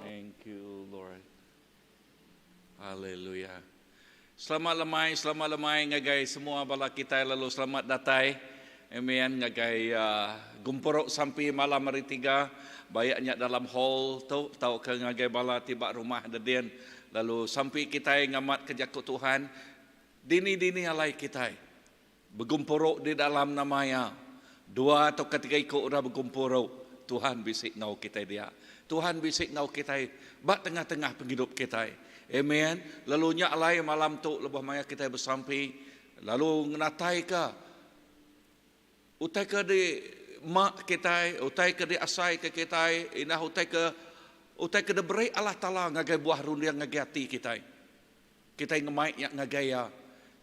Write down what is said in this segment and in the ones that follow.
Thank you Lord. Hallelujah. Selamat lemai, selamat lemai ngagai semua bala kitai lalu selamat datai. Amen ngagai uh, gempuru sampi malam hari tiga baik nya dalam hall tu tauka ngagai bala ti ba rumah dedin lalu sampi kitai ngamat ke jaku Tuhan dini-dini alai kitai Begempuru di dalam nama Iya. Dua tauka tiga iku udah begempuru, Tuhan bisi enggau kitai dia. Tuhan bisi enggau kitai ba tengah-tengah pengidup kitai. Amen. Lalu nya alai malam tu lebuh maya kitai besampi lalu ngenataika utai ke di ma kitai, utai ke diasaika kitai, indah utai ke utai ke diberi Allah Taala ngagai buah runding ngagai ati kitai. Kitai ngemai nya ngagai Iya.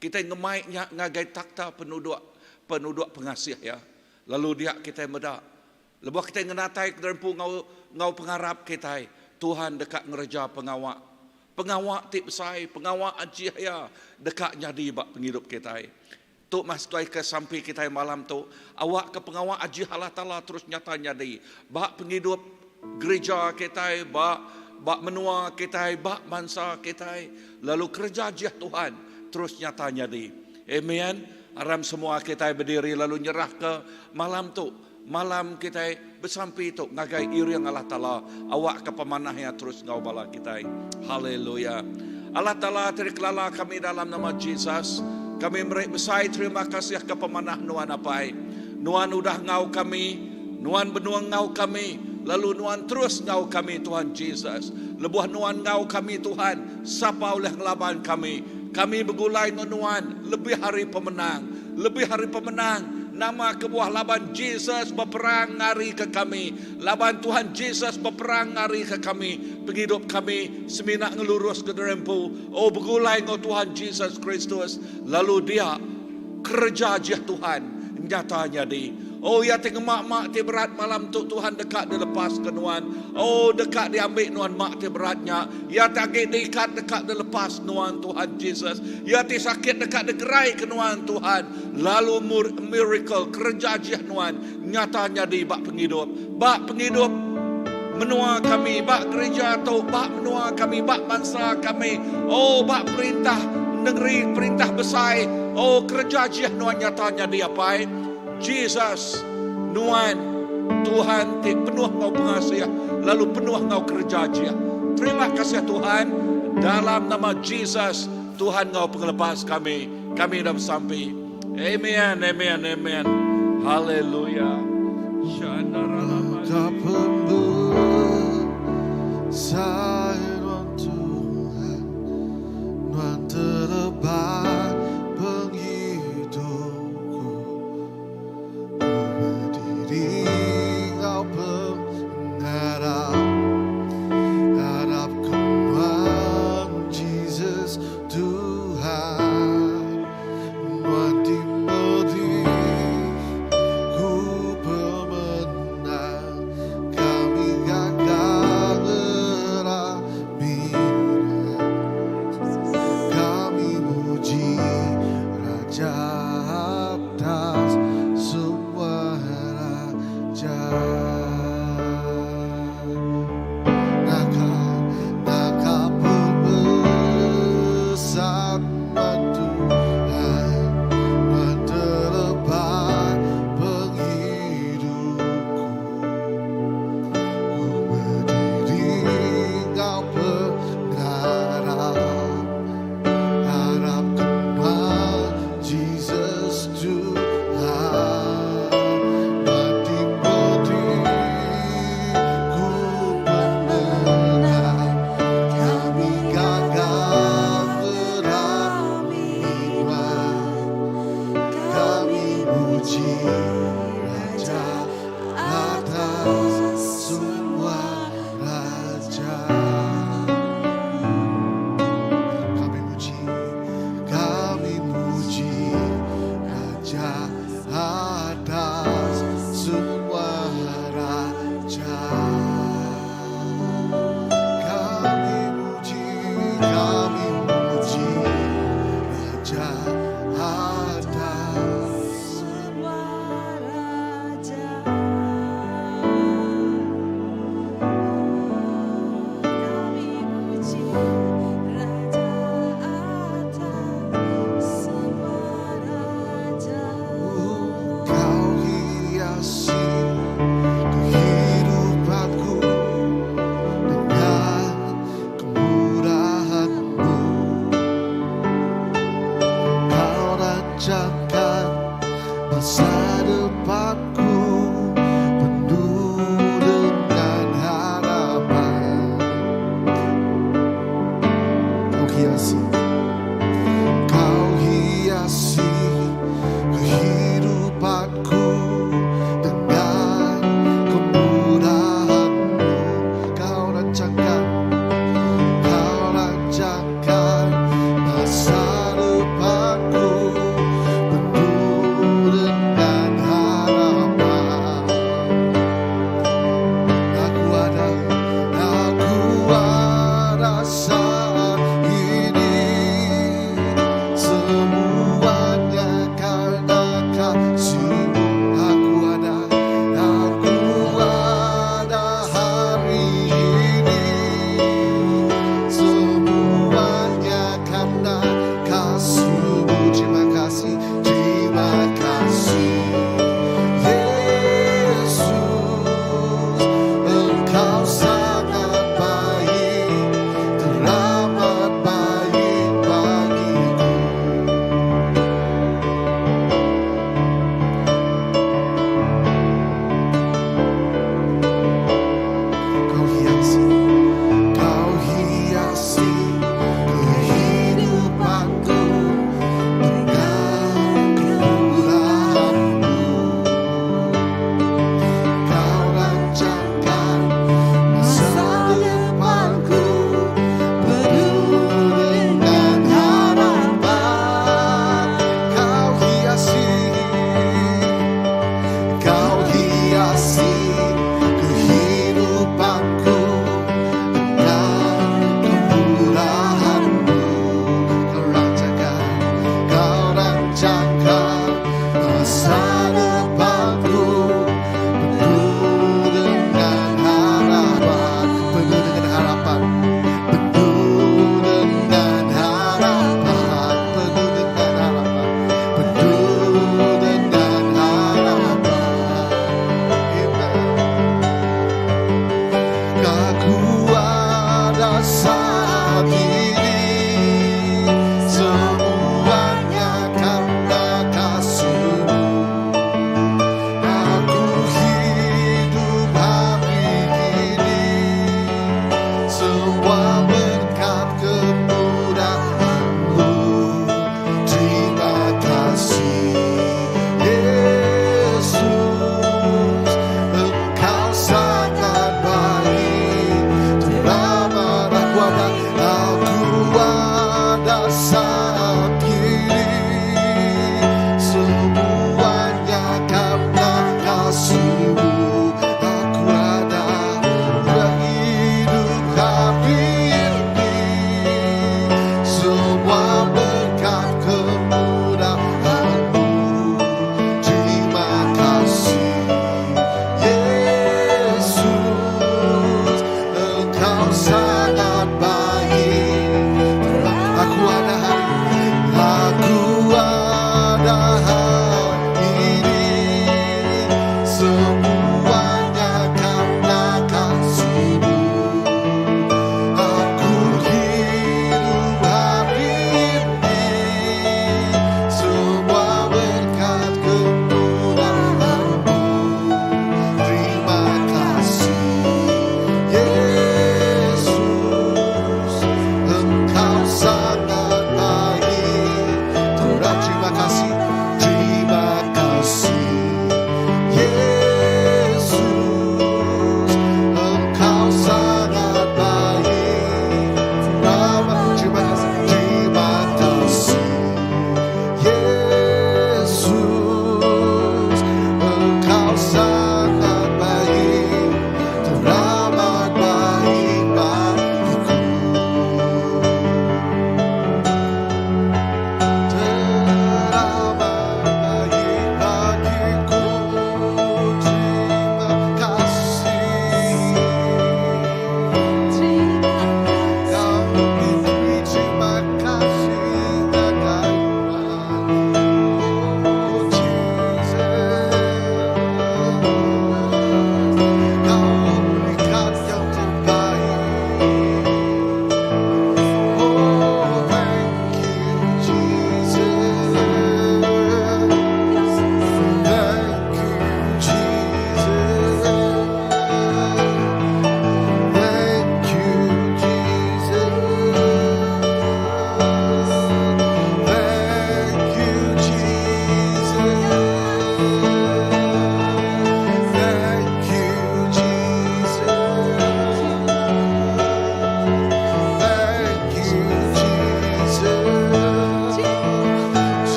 Kitai ngemai nya ngagai takhta penuduk penuduk pengasih Iya. Lalu dia kitai meda, lebuh kitai ngenatai ke empu enggau enggau pengarap kitai, Tuhan deka ngereja pengawa. Pengawa ti besai, pengawa ajih Iya deka nyadi ba pengidup kitai. Tu meh seduai ke sampi kitai malam tu, awakka pengawa ajih Allah Taala terus nyata nyadi ba pengidup gerija kitai, ba ba menua kitai, ba bansa kitai, lalu kereja ajih Tuhan terus nyata nyadi. Amen. Aram semua kitai bediri lalu nyerahka malam tu, malam kitai besampi tu ngagai iring Allah Taala, awakka pemanah Iya terus enggau bala kitai. Haleluya. Allah Taala ti dikelala kami dalam nama Jesus, kami meri besai terima kasih ke pemanah Nuan Apai. Nuan udah enggau kami, Nuan benung enggau kami, lalu Nuan terus enggau kami Tuhan Jesus. Lebuh Nuan enggau kami Tuhan, sapa ulih ngelaban kami? Kami begulai enggau Nuan lebih ari pemenang, lebih ari pemenang. Nama kebuah laban Jesus beperang ngarika kami? Laban Tuhan Jesus beperang ngarika kami, pengidup kami semina ngeluruska diri empu. Oh, begulai enggau Tuhan Jesus Kristus, lalu dia kereja ajih Tuhan. nyata nyadi. Oh iya ti ngema ma ti berat malam tu Tuhan deka dilepaska nuan. Oh deka diambi nuan ma ti berat nya. Iya ti agi diikat deka dilepas nuan Tuhan Jesus. Iya ti sakit deka digeraika nuan Tuhan. Lalu miracle kereja ajih nuan nyata nyadi ba pengidup. Ba pengidup menua kami, ba gerija tu, ba menua kami, ba bansa kami. Oh ba perintah nengeri, perintah besai. Oh kereja ajih nuan nyata nyadi Apai. Jesus, nuan Tuhan ti penuh enggau pengasih lalu penuh enggau kereja ajih. Terima kasih Tuhan, dalam nama Jesus Tuhan enggau pengelepas kami, kami udah besampi. Amen, amen, amen. Haleluya. Ka pembesar nuan Tuhan, nuan teleba pengidupku. Ku bediri ngau pengarap, arap ke nuan Jesus Tuhan. Nuan ti meri ku pemenang, kami gaga ngerami nuan. Kami muji Raja atas semua raja. Naka, naka pembesar nuan Tuhan, nuan teleba penghidupku. Ku berdiri ngau pengarap, arap ke nuan Jesus Tuhan. Nuan ti meri ku pemenang, kami gaga ngerami nuan. Kami muji Raja atas semua raja. Kami muji, kami muji Raja atas semua raja. Kami muji, kami muji Raja atas semua raja. Kami puji Raja atas semua raja. Kau hiasi kehidupanku dengan kemurahan-Mu. Kau rancangkan masa depanku penuh dengan harapan. Kau hiasi, kau hiasi kehidupanku dengan kemurahan-Mu. Kau rancangkan, kau rancangkan masa depanku penuh dengan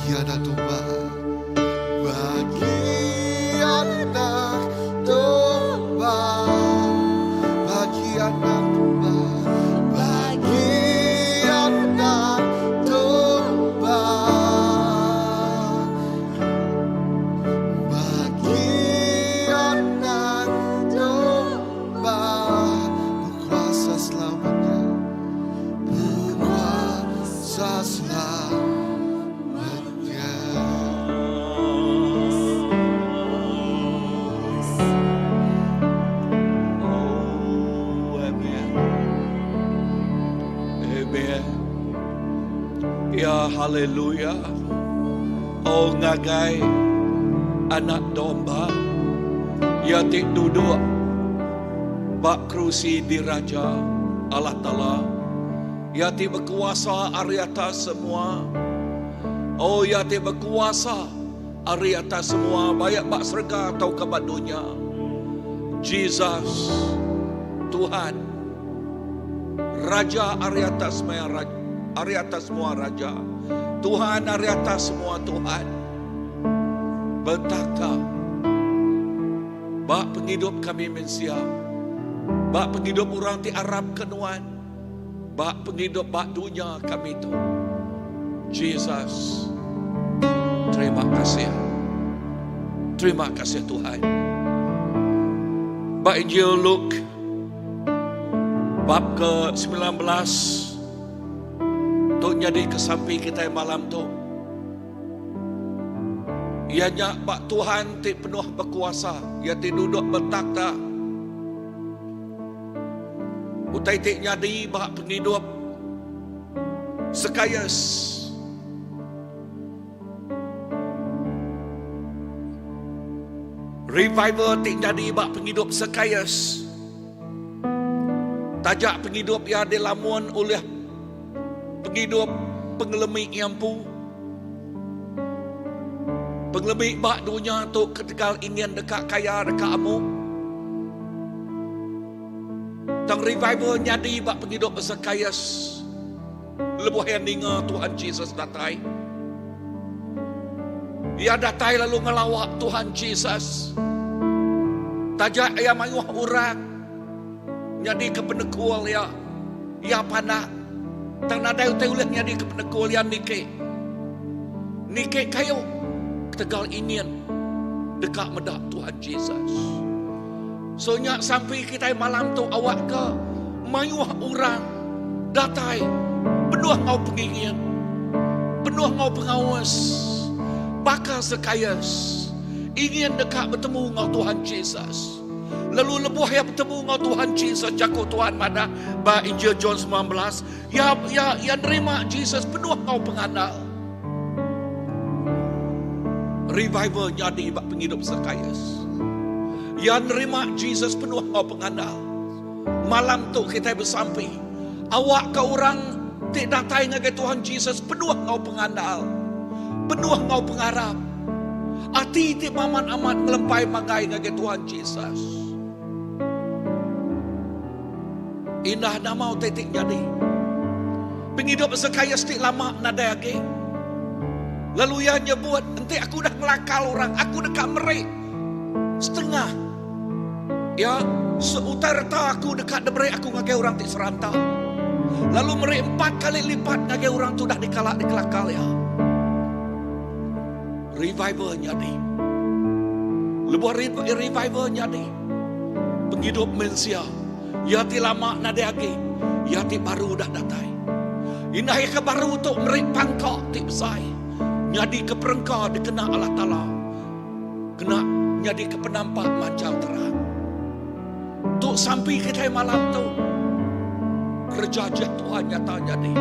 Bagi anak domba, bagi anak domba, bagi anak domba, bagi anak domba, bagi anak domba, berkuasa selamanya, berkuasa selamanya. Oh, amen. Amen. Ya, haleluya. Oh, ngagai anak domba. Ya ti duduk ba kerusi diraja Allah Taala. Ya ti bekuasa ari atas semua. Oh, ya ti bekuasa ari atas semua baik ba serega tauka ba dunya. Jesus Tuhan Raja ari atas semua raja, ari atas semua raja. Tuhan ari atas semua Tuhan. Betaka ba pengidup kami mensia. Ba pengidup orang ti arap ke nuan. Ba pengidup ba dunya kami tu. Jesus. Terima kasih. Terima kasih Tuhan. Ba Injil Luke bab ke-19 tu nyadi ke sampi kita malam tu. Iya nya ba Tuhan ti penuh berkuasa, ia ti duduk bertakhta. Utai ti nyadi ba pengidup Zacchaeus. Revival ti nyadi ba pengidup Zacchaeus. Taja pengidup iya dilamun oleh pengidup pengelemi iya empu. Pengelemi ba dunya tu ketegal ingin deka kaya deka amu. Tang revival nyadi ba pengidup Zacchaeus lebuh iya ninga Tuhan Jesus datai. Iya datai lalu ngelawa Tuhan Jesus. Taja iya mayuh orang nyadi ke penekul iya. Iya pandak. Tang nadai utai ulih nyadi ke penekul iya niki. Niki kayu ketegal ingin deka meda Tuhan Jesus. So nya sampi kitai malam tu awak ke mayuh orang datai penuh enggau pengingin, penuh enggau pengaus baka Zacchaeus ingin deka betemu enggau Tuhan Jesus. Lalu lebuh iya betemu enggau Tuhan Jesus, jaku Tuhan madah ba Injil John 19, iya iya iya nerima Jesus penuh enggau pengandal. Revival nyadi ba pengidup Zacchaeus. Iya nerima Jesus penuh enggau pengandal. Malam tu kitai besampi, awakka orang ti datai ngagai Tuhan Jesus penuh enggau pengandal, penuh enggau pengarap, ati ti mamat amat ngelempai manggai ngagai Tuhan Jesus. Indah nama utai ti nyadi. Pengidup Zacchaeus ti lama nadai agi. Lalu iya nyebut, enti aku udah ngelakal orang, aku deka meri setengah ya seutai reta aku deka diberi aku ngagai orang ti seranta. Lalu meri empat kali lipat ngagai orang ti udah dikala dikelakal iya. Revival nyadi. Lebuh revival nyadi, pengidup mensia iya ti lama nadai agi, iya ti baru udah datai. Indah iya ke baru tu meri pangka ti besai nyadi ke perengka dikena Allah Taala kena nyadi ke penampak manchal terang. Tu sampi kitai malam tu. Kereja ajih Tuhan nyata nyadi.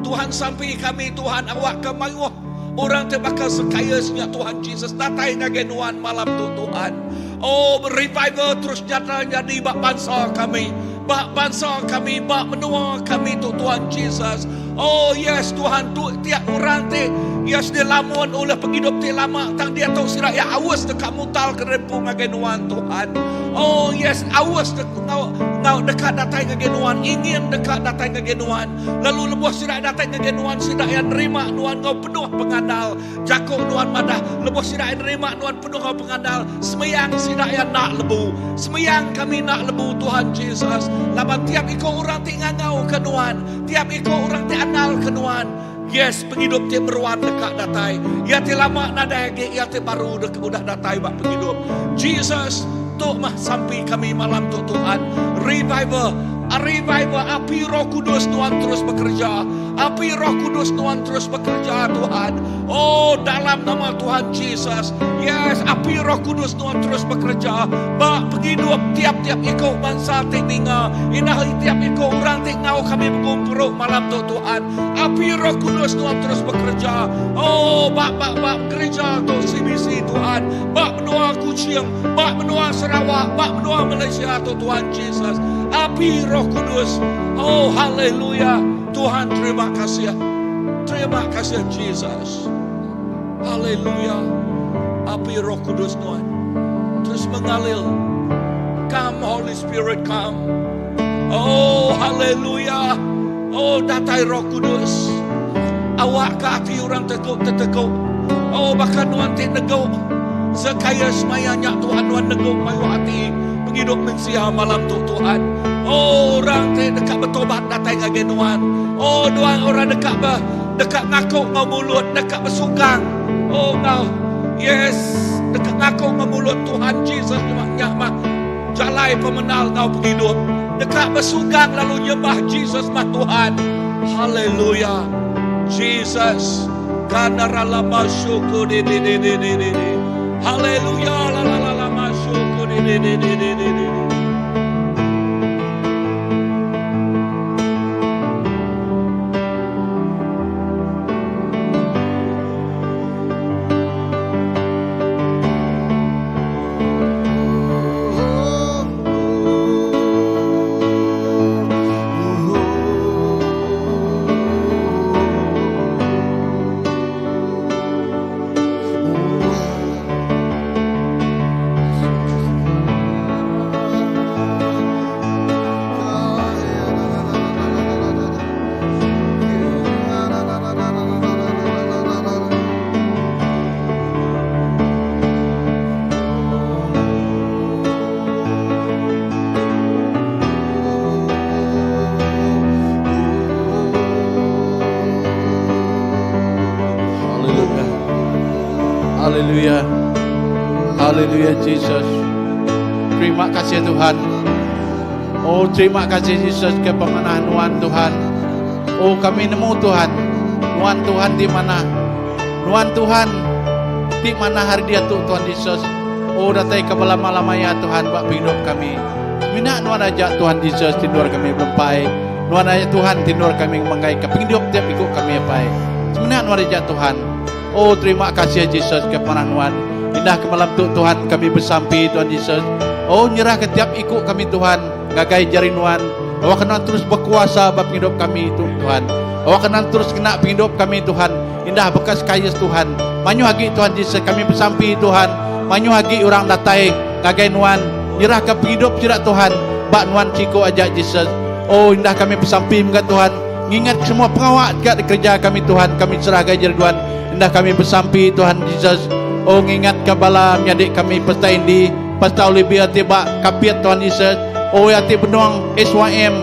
Tuhan sampi kami Tuhan awakka mayuh orang ti baka Zacchaeus nya Tuhan Jesus datai ngagai nuan malam tu Tuhan. Oh revival terus nyata nyadi ba bansa kami, ba bansa kami, ba menua kami tu Tuhan Jesus. Oh yes Tuhan tu tiap orang ti Yes dilamun ulih pengidup ti lama tang diatu sida iya aus deka mutal ke diri empu ngagai Nuan Tuhan. Oh yes aus enggau enggau deka datai ngagai Nuan, ingin deka datai ngagai Nuan. Lalu lebuh sida datai ngagai Nuan sida iya nerima Nuan enggau penuh pengandal. Jaku Nuan madah lebuh sida iya nerima Nuan penuh enggau pengandal, semeyang sida iya enda lebu. Semeyang kami enda lebu Tuhan Jesus laban tiap iku orang ti ngangauka Nuan, tiap iku orang ti andalka Nuan. Yes, pengidup ti meruan deka datai. Iya ti lama nadai agi, iya ti baru deka udah datai ba pengidup. Jesus, tu mah sampi kami malam tu Tuhan. Revival, revival api Roh Kudus Nuan terus bekereja. Api Roh Kudus Nuan terus bekereja Tuhan. Oh, dalam nama Tuhan Jesus. Yes, api Roh Kudus Nuan terus bekereja ba pengidup tiap-tiap iku bansa ti ninga. Indah tiap iku orang ti enggau kami begumpuru malam tu Tuhan. Api Roh Kudus Tuhan terus bekereja. Oh, ba ba ba gereja tu CBC Tuhan, ba menua Kuching, ba menua Sarawak, ba menua Malaysia tu Tuhan Jesus. Api Roh Kudus. Oh, haleluya. Tuhan terima kasih. Terima kasih Jesus. Haleluya. Api Roh Kudus Tuhan terus mengalir. Come Holy Spirit come. Oh, haleluya. Oh, datai Roh Kudus. Awakka ati orang tegup tetegup. Oh, baka nuan ti negu Zakaius maya nya Tuhan nuan negu mayuh ati pengidup mensia malam tu Tuhan. Oh, orang ti deka betobat datai ngagai nuan. Oh, nuan orang deka be deka ngaku enggau mulut, deka besugang. Oh, enggau yes, deka ngaku enggau mulut Tuhan Jesus nya mah Jalai pemenal enggau pengidup deka besugang lalu nyembah Jesus mah Tuhan. Haleluya. Jesus. Kanaralama syuku di di di di di di di. Haleluya la la la la ma syuku di di di di di di di. Haleluya. Haleluya. Haleluya Jesus. Terima kasih Tuhan. Oh terima kasih Jesus ke pemanah nuan Tuhan. Oh kami nemu Tuhan. Nuan Tuhan di mana? Nuan Tuhan ti manah hari diatu Tuhan Jesus. Oh datai ke belama-lama ya Tuhan ba pengidup kami. Semina nuan aja Tuhan Jesus ti endur kami belempai. Nuan aja Tuhan ti endur kami manggai ke pengidup tiap iku kami apai. Semina nuan aja Tuhan. Oh terima kasih Jesus ke pemanah nuan. Indah ke malam tu Tuhan kami besampi Tuhan Jesus. Oh nyerah ke tiap iku kami Tuhan ngagai jari nuan. Awakka nuan terus bekuasa ba pengidup kami tu Tuhan. Awakka nuan terus ngena pengidup kami Tuhan. Indah bekas kayus Tuhan. Mayuh agi Tuhan Jesus kami besampi Tuhan. Mayuh agi orang datai ngagai nuan nyerahka pengidup sida Tuhan ba nuan siku aja Jesus. Oh indah kami besampi mega Tuhan ngingat semua pengawa ka dikereja kami Tuhan kami serah gai jari Tuhan. Indah kami besampi Tuhan Jesus. Oh ngingatka bala menyadi kami Pesta Indi, Pesta Olivia ti ba Kapit Tuhan Jesus. Oh iya ti benung SYM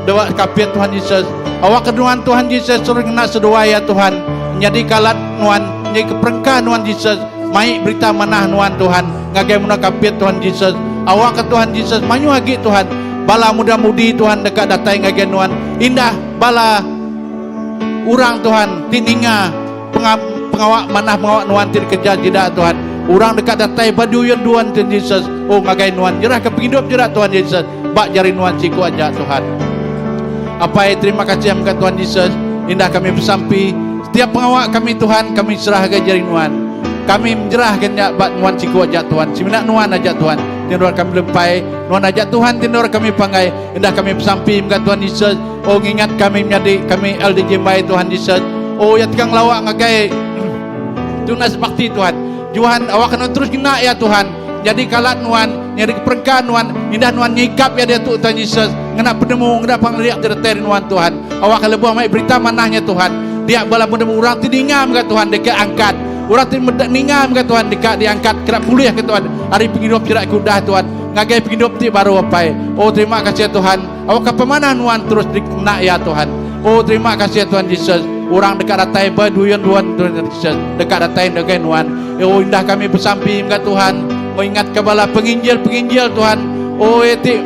Dua kapit Tuhan Jesus. Awakka nuan Tuhan Jesus terus ngena seduai iya Tuhan nyadi ke alat nuan nyadi ke perengka nuan Jesus mai berita manah nuan Tuhan ngagai menua kapit Tuhan Jesus. Awakka Tuhan Jesus mayuh agi Tuhan bala muda mudi Tuhan deka datai ngagai nuan indah bala orang Tuhan ti ninga pengawa manah pengawa nuan ti dikereja sida Tuhan. Orang deka datai ba diuyun duan Tuhan Jesus oh ngagai nuan nyerahka pengidup sida Tuhan Jesus. Ba jari nuan siku aja Tuhan. Apai terima kasih mega Tuhan Jesus indah kami besampi setiap pengawa kami Tuhan kami serah agai jari nuan. Kami menyerah ke nya ba nuan siku aja Tuhan. Semina nuan aja Tuhan ti endur kami lempai nuan aja Tuhan ti endur kami panggai indah kami besampi mega Tuhan Jesus oh ngingat kami menyadi kami LDJ Mbai Tuhan Jesus oh iya tekang lawa ngagai. Tunas bakti Tuhan. Juhan awak nuan terus ngena iya Tuhan. Nyadi kalat nuan, nyadi perengka nuan, indah nuan nyikap iya diatu Tuhan Jesus ngena penemu ngena pengeliak ti datai ari nuan Tuhan. Awak ka lebuh mai berita manah nya Tuhan. Dia bala penemu orang ti ninga mega Tuhan deka angkat. Orang ti meda ninga mega Tuhan deka diangkat kena pulih ke Tuhan ari pengidup sida ke udah Tuhan ngagai pengidup ti baru apai. Oh terima kasih Tuhan. Awak ka pemanah nuan terus dikena iya Tuhan. Oh terima kasih Tuhan Jesus. Orang deka datai beduyun-duyun Tuhan Jesus deka datai ngagai nuan. Oh indah kami besampi mega Tuhan mengingatka bala penginjil-penginjil Tuhan. Oh ti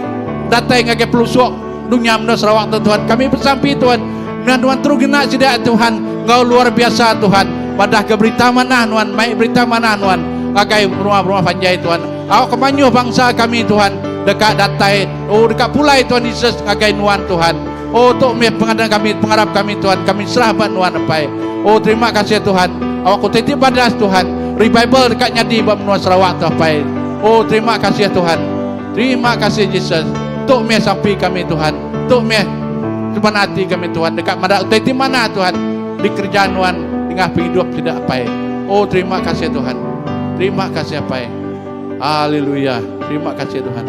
datai ngagai pelusuk dunya menua Sarawak tu Tuhan. Kami besampi Tuhan nuan nuan terus ngena sida Tuhan enggau luar biasa Tuhan. Madah ke berita manah nuan mai berita manah nuan ngagai rumah-rumah panjai Tuhan. Awak ke mayuh bangsa kami Tuhan deka datai oh deka pulai Tuhan Jesus ngagai nuan Tuhan. Oh tu meh pengadang kami pengarap kami Tuhan kami serah ba nuan apai. Oh terima kasih Tuhan. Awak ku titi badas Tuhan revival deka nyadi ba menua Sarawak tu apai. Oh terima kasih Tuhan. Terima kasih Jesus. Tu meh sampi kami Tuhan. Tu meh tuban ati kami Tuhan deka meda utai ti manah Tuhan dikereja nuan nengah pengidup sida apai. Oh terima kasih Tuhan. Terima kasih apai. Haleluya. Terima kasih Tuhan.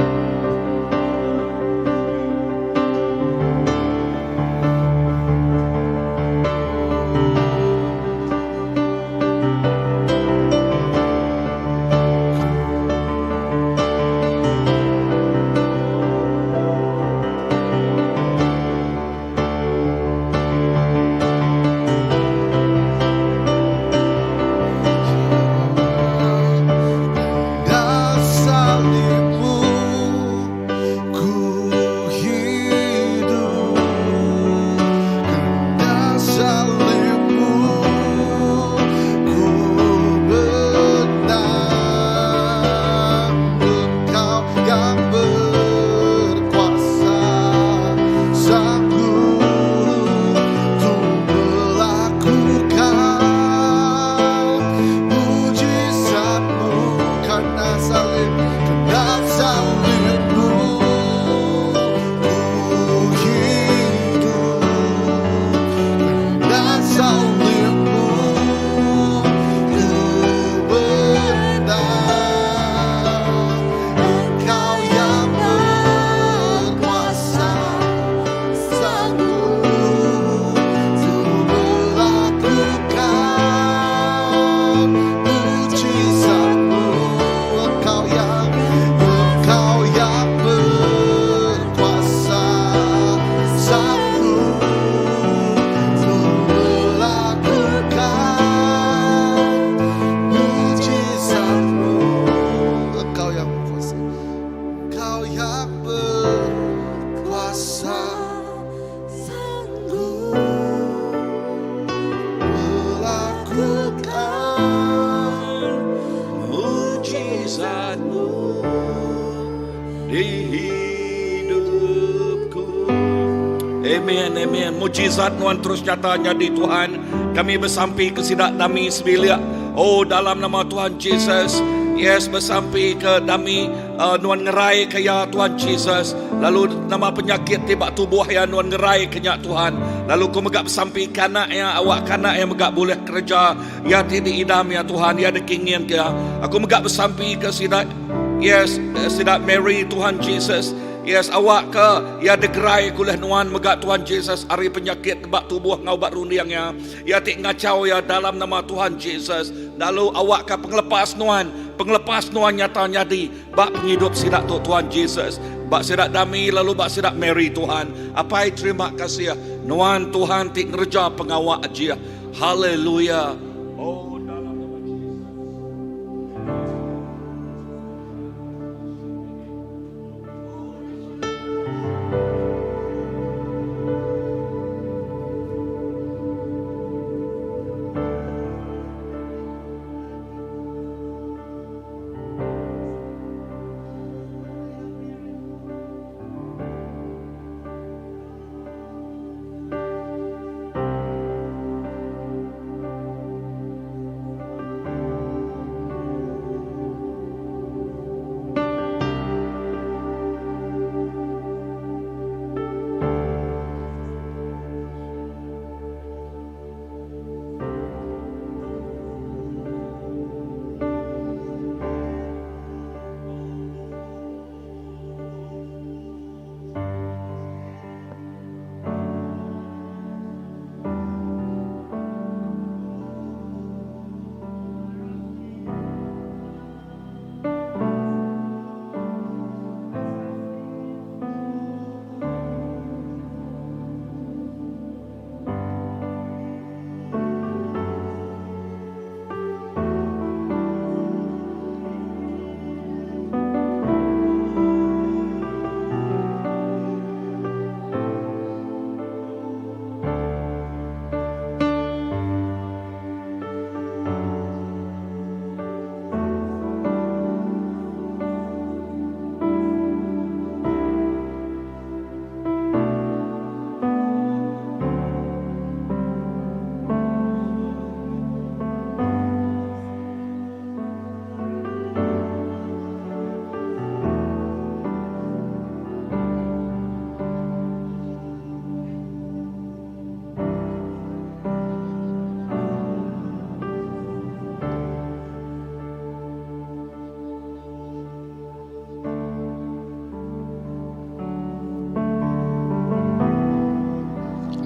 Amen, amen. Mujizat nuan terus nyata nyadi Tuhan. Kami besampi ke sida dami sebilik. Oh dalam nama Tuhan Jesus. Yes, besampi ke dami uh, nuan ngerai ke ya Tuhan Jesus. Lalu nama penyakit ti ba tubuh ya nuan ngerai ke nya Tuhan. Lalu ku mega besampi ke anak ya awak ke anak ya mega bulih kereja ya ti diidam ya Tuhan ya dikingin ke ya. Aku mega besampi ke sida yes sida Mary Tuhan Jesus. Yes awak ke ya degerai kulih nuan mega Tuhan Jesus ari penyakit ba tubuh ngau ba runding ya. Ya ti ngachau ya dalam nama Tuhan Jesus. Lalu awak ke pengelepas nuan, pengelepas nuan nyata nyadi ba pengidup sida tu Tuhan Jesus. Ba sida Dami lalu ba sida Mary Tuhan. Apai terima kasih nuan Tuhan ti ngereja pengawa ajih. Haleluya. Oh dalam nama Jesus.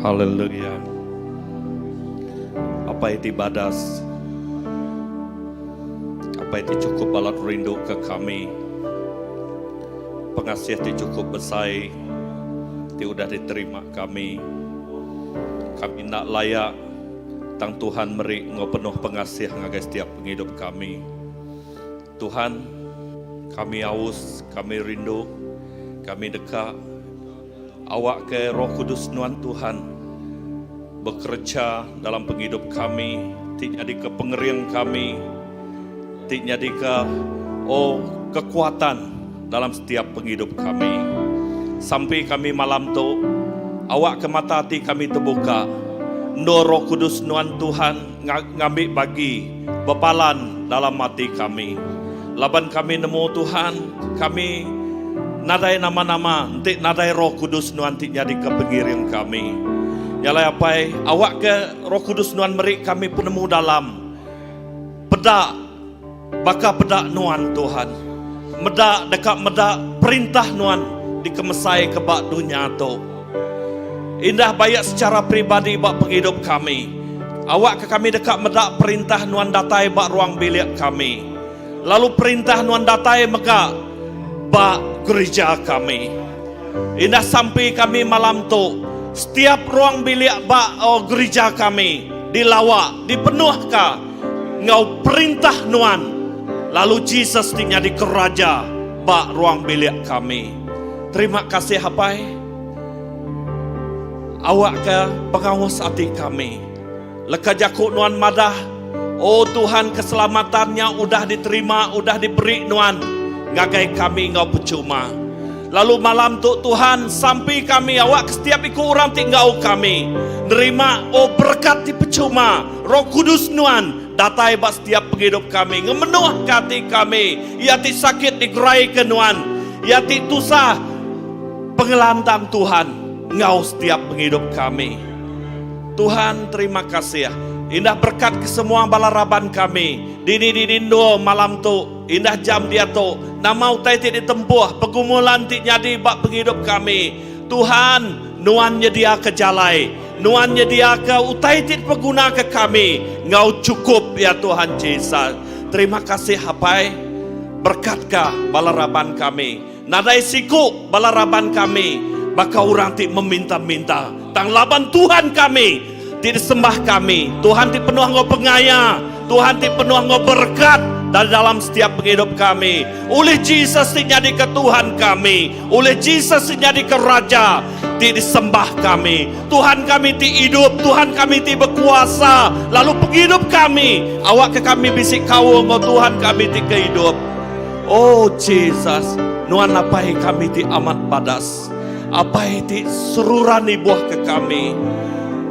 Haleluya. Apai ti badas. Apai ti chukup balat rindu ke kami. Pengasih ti chukup besai ti udah diterima kami. Kami enda layak tang Tuhan meri enggau penuh pengasih ngagai setiap pengidup kami. Tuhan, kami aus, kami rindu, kami deka awakka Roh Kudus Nuan Tuhan bekereja dalam pengidup kami ti nyadika pengering kami, ti nyadika oh kekuatan dalam setiap pengidup kami. Sampi kami malam tu, awakka mata ati kami tebuka endur Roh Kudus Nuan Tuhan ngambi bagi bepalan dalam ati kami. Laban kami nemu Tuhan, kami nadai nama-nama enti nadai Roh Kudus Nuan ti nyadika pengiring kami. Nya alai Apai, awakka Roh Kudus Nuan meri kami penemu dalam peda baka peda Nuan Tuhan. Meda deka meda perintah Nuan dikemesaika ba dunya tu. Indah baik secara peribadi ba pengidup kami. Awakka kami deka meda perintah Nuan datai ba ruang bilik kami. Lalu perintah Nuan datai mega ba gerija kami. Indah sampi kami malam tu, setiap ruang bilik ba gerija kami dilawa, dipenuhka enggau perintah Nuan, lalu Jesus ti nyadi Keraja ba ruang bilik kami. Terima kasih Apai. Awakka pengaus ati kami. Leka jaku Nuan madah, O Tuhan keselamatan nya udah diterima udah diberi Nuan ngagai kami enggau pechuma. Lalu malam tu Tuhan sampi kami awakka setiap iku orang ti enggau kami nerima O berekat ti pechuma Roh Kudus Nuan datai ba setiap pengidup kami ngemenuhka ati kami iya ti sakit digeraika Nuan iya ti tusah pengelantang Tuhan enggau setiap pengidup kami. Tuhan terima kasih indah berkat ke semua bala raban kami dini dini endur malam tu indah jam diatu nama utai ti ditempuh pergumulan ti nyadi ba pengidup kami Tuhan nuan nyedia ke jalai nuan nyedia ke utai ti dipeguna ke kami enggau cukup ya Tuhan Jesus terima kasih apai berkat ka bala raban kami. Nadai siku bala raban kami baka orang ti meminta-minta, tang laban Tuhan kami ti disembah kami, Tuhan ti penuh enggau pengaya, Tuhan ti penuh enggau berekat dari dalam setiap pengidup kami. Ulih Jesus ti nyadika Tuhan kami, ulih Jesus ti nyadika Raja ti disembah kami. Tuhan kami ti idup, Tuhan kami ti bekuasa, lalu pengidup kami awakka kami bisi kaul enggau Tuhan kami ti ke idup. Oh Jesus, Nuan Apai kami ti amat badas. Apai ti seruran ibuh ke kami.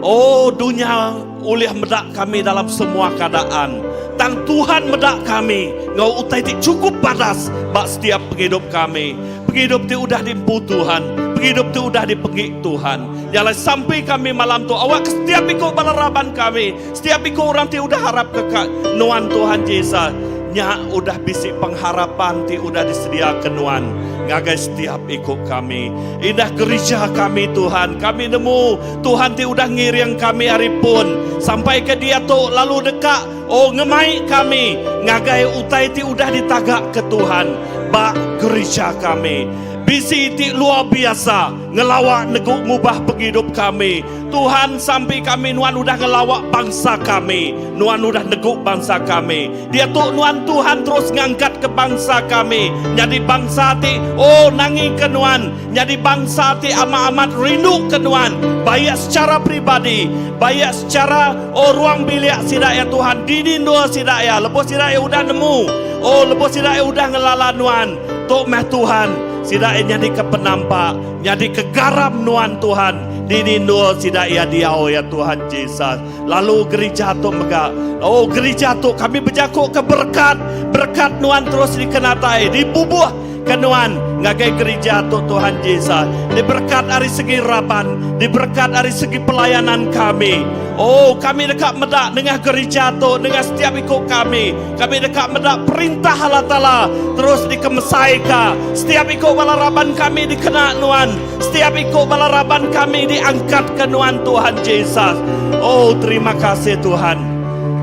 Oh dunya ulih meda kami dalam semua keadaan. Tang Tuhan meda kami enggau utai ti chukup badas ba setiap pengidup kami. Pengidup ti udah diempu Tuhan, pengidup ti udah dipenggi Tuhan. Nya alai sampi kami malam tu awakka setiap iku bala raban kami Setiap iku orang ti udah arapka ka Nuan Tuhan Jesus, nya udah bisi pengharapan ti udah disediaka Nuan ngagai setiap iku kami. Indah gerija kami Tuhan, kami nemu Tuhan ti udah ngiring kami ari pun sampai ke diatu lalu deka oh ngemai kami ngagai utai ti udah ditagaka Tuhan ba gerija kami. Bisi ti luar biasa ngelawa negu ngubah pengidup kami. Tuhan sampi kami Nuan udah ngelawa bangsa kami. Nuan udah negu bangsa kami. Diatu Nuan Tuhan terus ngangkat ke bangsa kami nyadi bangsa ti oh nangi ke Nuan, nyadi bangsa ti amat-amat rindu ke Nuan baik secara peribadi, baik secara oh ruang bilik sida iya Tuhan dini endur sida iya lebuh sida iya udah nemu oh lebuh sida iya udah ngelala Nuan. Tu meh Tuhan sida iya nyadi ke penampak, nyadi ke garam Nuan Tuhan. Dini endur sida iya diau ya Tuhan Jesus. Lalu gerija tu mega. Oh gerija tu kami bejaku ke berkat, berkat nuan terus dikenatai, dibubuh ke nuan. ngagai gerija tu Tuhan Jesus. Diberekat ari segi raban, diberekat ari segi pelayanan kami. Oh, kami deka meda nengah gerija tu, nengah setiap iku kami. Kami deka meda perintah Allah Taala terus dikemesaika. Setiap iku bala raban kami dikena Nuan. Setiap iku bala raban kami diangkatka Nuan Tuhan Jesus. Oh, terima kasih Tuhan.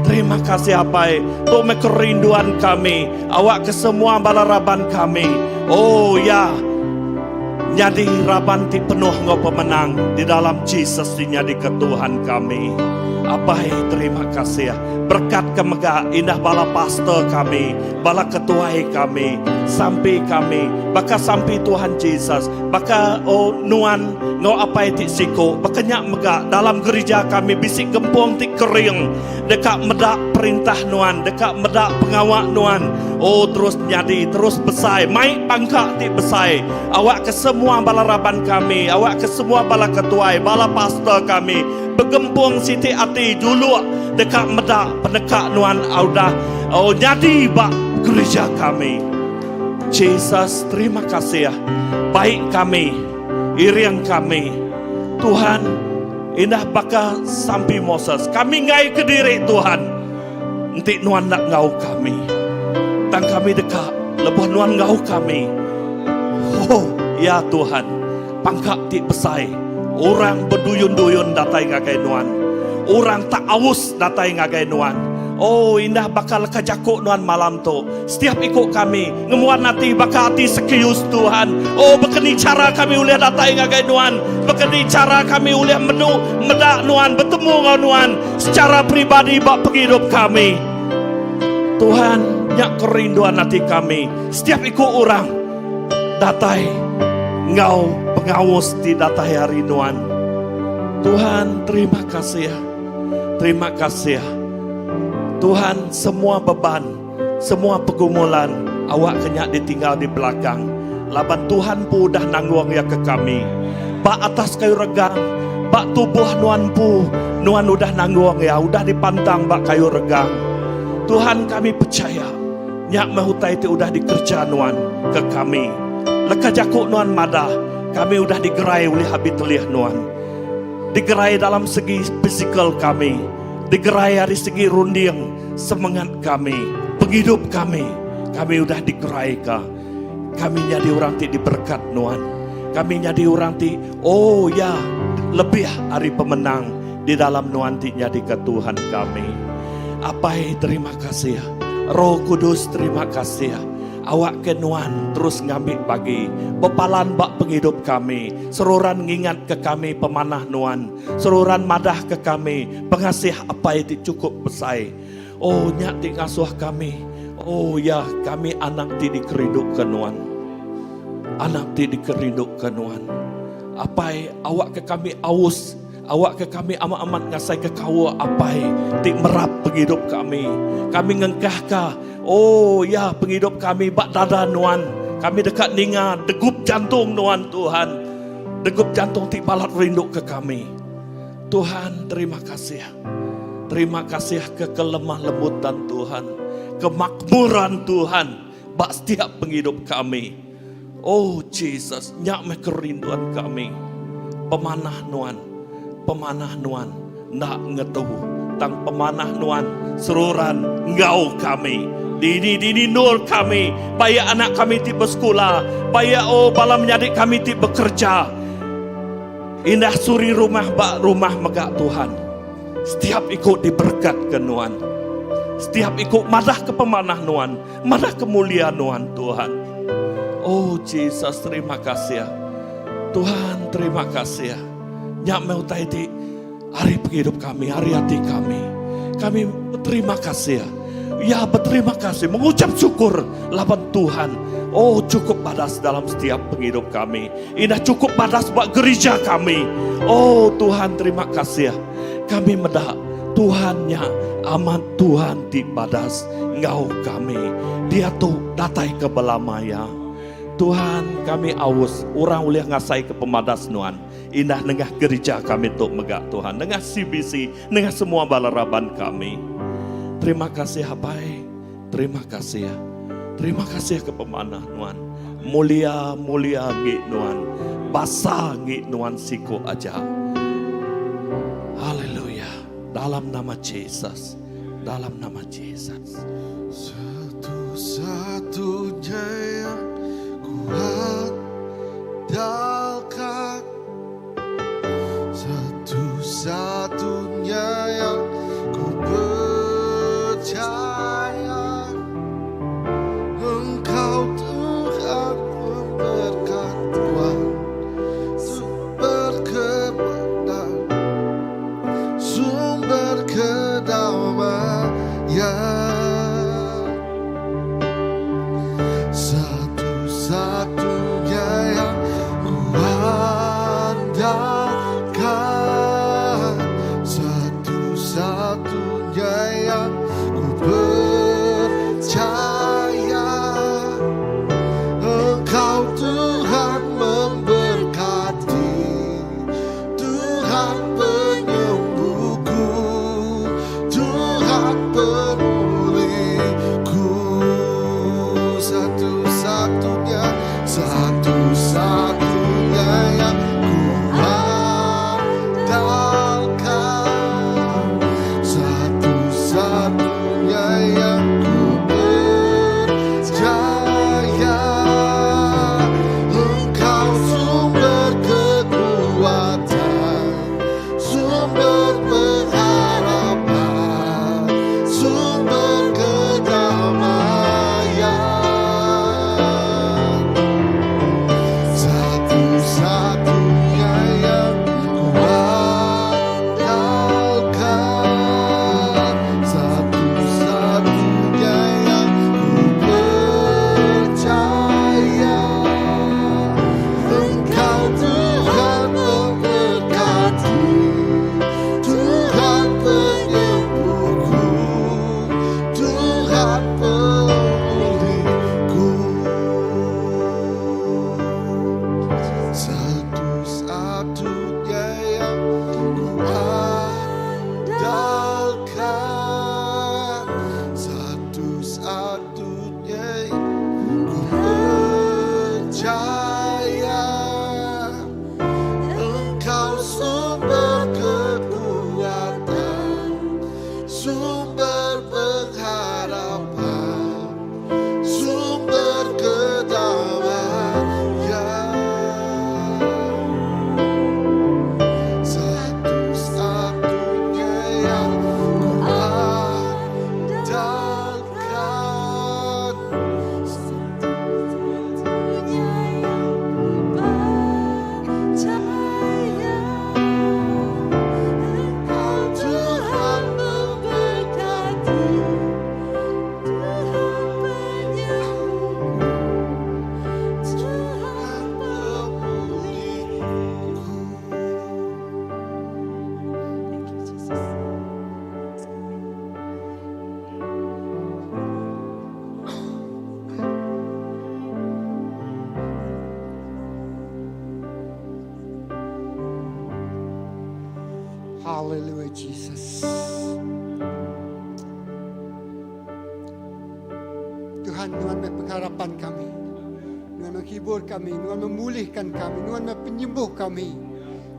Terima kasih Apai. Tu meh kerinduan kami. Awakka semua bala raban kami. Oh, ya. Nyadi raban ti penuh enggau pemenang di dalam Jesus ti nyadika Tuhan kami. Apai, terima kasih. Berekatka mega indah bala pastor kami, bala ketuai kami, sampi kami, baka sampi Tuhan Jesus, baka oh nuan enggau Apai ti siku, baka nya mega dalam gerija kami bisi gempung ti kering deka meda perintah nuan, deka meda pengawa nuan, oh terus nyadi, terus besai, mai pangka ti besai. Awakka semua bala raban kami, awakka semua bala ketuai, bala pastor kami, Begempung siti ati juluk deka meda peneka nuan udah nyadi ba gerija kami. Jesus terima kasih baik kami iring kami Tuhan indah baka sampi Moses kami enggai kediri Tuhan enti nuan enda enggau kami tang kami deka lebuh nuan enggau kami oh ya Tuhan. Pangka ti besai. Orang beduyun-duyun datai ngagai nuan. Orang tak aus datai ngagai nuan. Oh, indah baka leka jaku nuan malam tu. Setiap iku kami ngembuan ati baka ati Sakeus, Tuhan. Oh, baka ni chara kami ulih datai ngagai nuan? Baka ni chara kami ulih menu, meda nuan, betemu enggau nuan secara peribadi ba pengidup kami? Tuhan, nya kerinduan ati kami. Setiap iku orang. Datai enggau pengaus ti datai ari Nuan. Tuhan terima kasih. Terima kasih. Tuhan semua beban, semua pergumulan awak ke nya ditinggal di belakang. Laban Tuhan empu udah nanggung iya ke kami. Ba atas kayu regang, ba tubuh Nuan empu, Nuan udah nanggung iya, udah dipantang ba kayu regang. Tuhan kami pechaya. Nya meh utai ti udah dikereja Nuan ke kami. Leka jaku Nuan madah, kami udah digerai ulih abi telih Nuan. Digerai dalam segi fizikal kami, digerai ari segi runding, semengat kami, pengidup kami. Kami udah digeraika. Kami nyadi orang ti diberekat Nuan. Kami nyadi orang ti, oh ya, lebih ari pemenang di dalam Nuan ti nyadika Tuhan kami. Apai terima kasih. Roh Kudus terima kasih. Awakka Nuan terus ngambi bagi bepalan ba pengidup kami. Seruran ngingatka kami pemanah Nuan. Seruran madahka kami pengasih Apai ti chukup besai. Oh nya ti ngasuh kami. Oh ya kami anak ti dikerinduka Nuan. Anak ti dikerinduka Nuan. Apai awakka kami aus Awakka kami amat-amat ngasaika kaul Apai ti merap pengidup kami. Kami ngengkahka, oh ya, pengidup kami ba dada Nuan. Kami deka ninga degup jantung Nuan, Tuhan. Degup jantung ti balat rinduka kami. Tuhan, terima kasih. Terima kasih ke kelemah lembutan Tuhan, kemakmuran Tuhan ba setiap pengidup kami. Oh Jesus, nya meh kerinduan kami. Pemanah nuan, pemanah nuan enda ngetu. Tang pemanah nuan seruran enggau kami. Dini-dini endur kami, baik anak kami ti besekula, baik oh bala menyadi kami ti bekerja. Indah suri rumah ba rumah mega Tuhan. Setiap iku diberekatka nuan. Setiap iku madahka pemanah nuan. Madah kemulia nuan Tuhan. Oh Jesus terima kasih. Tuhan terima kasih. Nya meh utai ti ari pengidup kami, ari ati kami. Kami berterima kasih. Ya berterima kasih, mengucap syukur laban Tuhan. Oh cukup badas dalam setiap pengidup kami. Indah cukup badas ba gereja kami. Oh Tuhan terima kasih. Kami meda Tuhan nya amat Tuhan ti badas enggau kami diatu datai ke belama iya. Tuhan kami aus orang ulih ngasai ke pemadas nuan indah nengah gerija kami tu mega Tuhan nengah CBC nengah semua bala raban kami. Terima kasih apai terima kasih terima kasih ke pemanah nuan. Mulia mulia ngi nuan. Basa ngi nuan siku aja. Haleluya. Dalam nama Jesus. Dalam nama Jesus. Satu-satunya yang ku andalkan Satu-satunya yang ku percaya Engkau Tuhan pemberkat Tuhan Sumber kebenaran Sumber kedamaian Satu-satunya yang ku andalkan Satu-satunya yang ku percaya Engkau Tuhan memberkati Tuhan penyembuhku Tuhan pemulihku Satu-satunya Satu-satunya yang ku andalkan Satu-satunya yang ku percaya Engkau sumber kekuatan Sumber pengharapan Sumber kedamaian Satu-satunya yang ku andalkan Satu-satunya yang ku percaya Engkau Tuhan memberkati Tuhan penyembuhku Tuhan pemulihku Satu-satunya yang ku andalkan Satu-satunya yang ku percaya Engkau sumber kekuatan Sumber pengharapan Sumber kedamaian Satu-satunya yang ku andalkan Satu-satunya yang ku percaya Engkau Tuhan memberkati Tuhan penyembuhku Tuhan pemulihku Thank you Jesus. Hallelujah, Jesus. Tuhan, Tuhan pengharapan kami. Tuhan menghibur kami, Tuhan memulihkan kami, Tuhan penyembuh kami.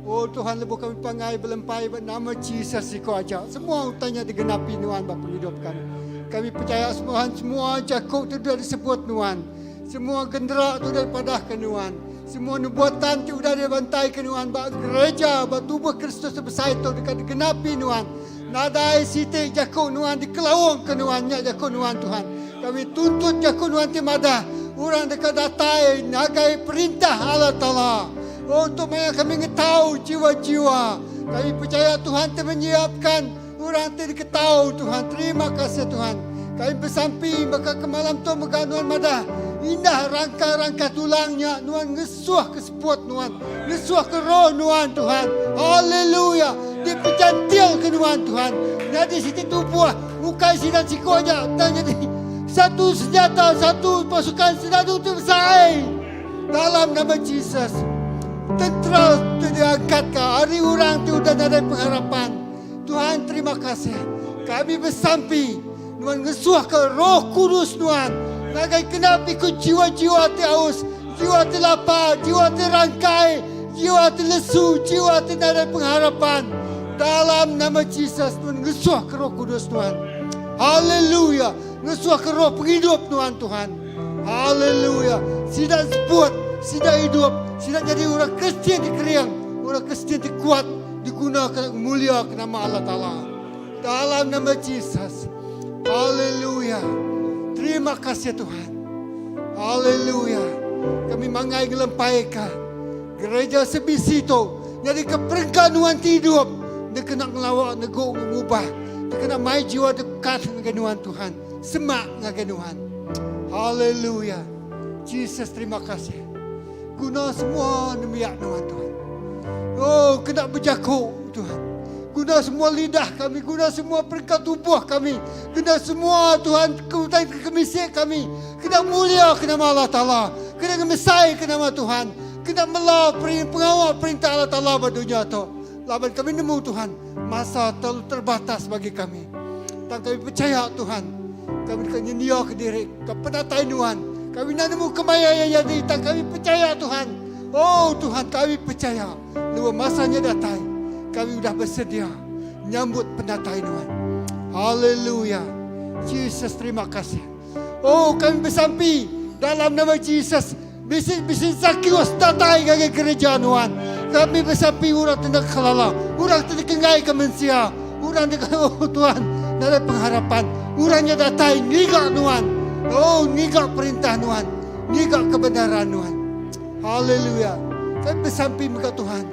Oh Tuhan, lebuh kami pangai belempai nama Jesus siko aja. Semua utanya digenapi Tuhan bapa hidup kami. Kami percaya semua semua Jakub tu sudah disebut Tuhan. Semua genderak tu daripada ke Tuhan. Semua nubuatan tu sudah dibantai ke Tuhan. Bak gereja, bak tubuh Kristus sebesar itu dekat digenapi Tuhan. Nadai siti Jakub Tuhan dikelawang ke Tuhan nya Jakub Tuhan Tuhan. Kami tuntut Jakub Tuhan timadah. Orang dekat datai nagai perintah Allah Ta'ala. Untuk maya kami ngetahu jiwa-jiwa. Kami percaya Tuhan telah menyiapkan orang tidak ketahu Tuhan. Terima kasih Tuhan. Kami bersampi maka ke malam tu mega Nuan madah. Indah rangka-rangka tulangnya Nuan ngesuah ke seput Nuan. Ngesuah ke roh Nuan Tuhan. Haleluya. Di pejantil ke Nuan Tuhan. Jadi siti tubuh bukan sidang siko aja. Dan jadi satu senjata, satu pasukan senjata tu besar. Dalam nama Jesus. Tentera tu diangkat ke hari orang tu dah ada pengharapan. Tuhan terima kasih. Kami bersampi Nuan ngesuah ke Roh Kudus Nuan. Nagai kena ikut jiwa-jiwa ti aus. Jiwa ti lapar, jiwa ti rangkai, jiwa ti lesu, jiwa ti nadai pengharapan. Dalam nama Jesus Nuan ngesuh ke Roh Kudus Nuan. Haleluya. Ngesuh ke roh pengidup Nuan Tuhan. Haleluya. Sida seput, sida idup, sida nyadi orang Kristian ti kering, orang Kristian ti kuat diguna kena ngemulia ke nama Allah Taala. Dalam nama Jesus. Haleluya. Terima kasih Tuhan. Haleluya. Kami mangai ngelempaika gereja sebisi tu nyadika perengka nuan ti idup dikena ngelawa negu ngubah dikena mai jiwa dekat ngagai nuan Tuhan semak ngagai nuan. Haleluya. Jesus terima kasih. Guna semua nembiak nuan Tuhan. Oh, kena bejaku Tuhan. Guna semua lidah kami, guna semua perengka tubuh kami, guna semua Tuhan utai ke kemisik kami. Kena mulia ke nama Allah Taala, kena ngemesai ke nama Tuhan, kena mela pengawa perintah Allah Taala ba dunya tu. Laban kami nemu Tuhan, masa terlalu terbatas bagi kami. Tang kami percaya Tuhan, kami deka nyendia ke diri ke penatai Nuan. Kami enda nemu kemaya iya nyadi, tang kami percaya Tuhan. Oh Tuhan, kami percaya lebuh masa nya datai, kami udah besedia nyambut penatai Nuan. Haleluya. Jesus terima kasih. Oh kami besampi dalam nama Jesus bisi bisi Zakius datai ngagai gereja Nuan. Kami besampi orang ti enda kelala, orang ti dikenggai ke mensia, orang ti oh Tuhan nadai pengharapan. Orang nya datai ngiga Nuan. Oh ngiga perintah Nuan, ngiga kebenaran Nuan. Haleluya. Kami besampi mega Tuhan.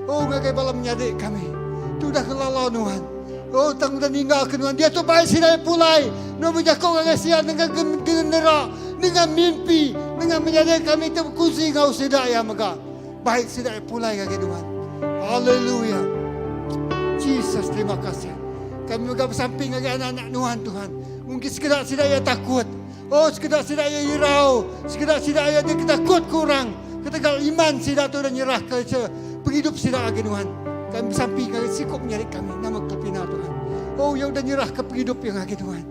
Oh ngagai bala menyadi kami ti udah ngelala Nuan. Oh tang udah ninggal ke Nuan. Diatu bai sida iya pulai. Nuan bejaku ngagai sida nengah genera, nengah mimpi, nengah menyadi kami ti bekunsi enggau sida iya mega. Bai sida iya pulai ngagai Nuan. Haleluya. Jesus terima kasih. Kami mega besampi ngagai anak-anak Nuan Tuhan. Mungkin sekeda sida iya takut. Oh sekeda sida iya irau, sekeda sida iya diketakut ke orang ketegal iman sida tu udah nyerahka pengidup sida ngagai Nuan. Kami besampi ngagai siku menyadi kami nama Kelpina Tuhan. Oh iya udah nyerahka pengidup iya ngagai Tuhan.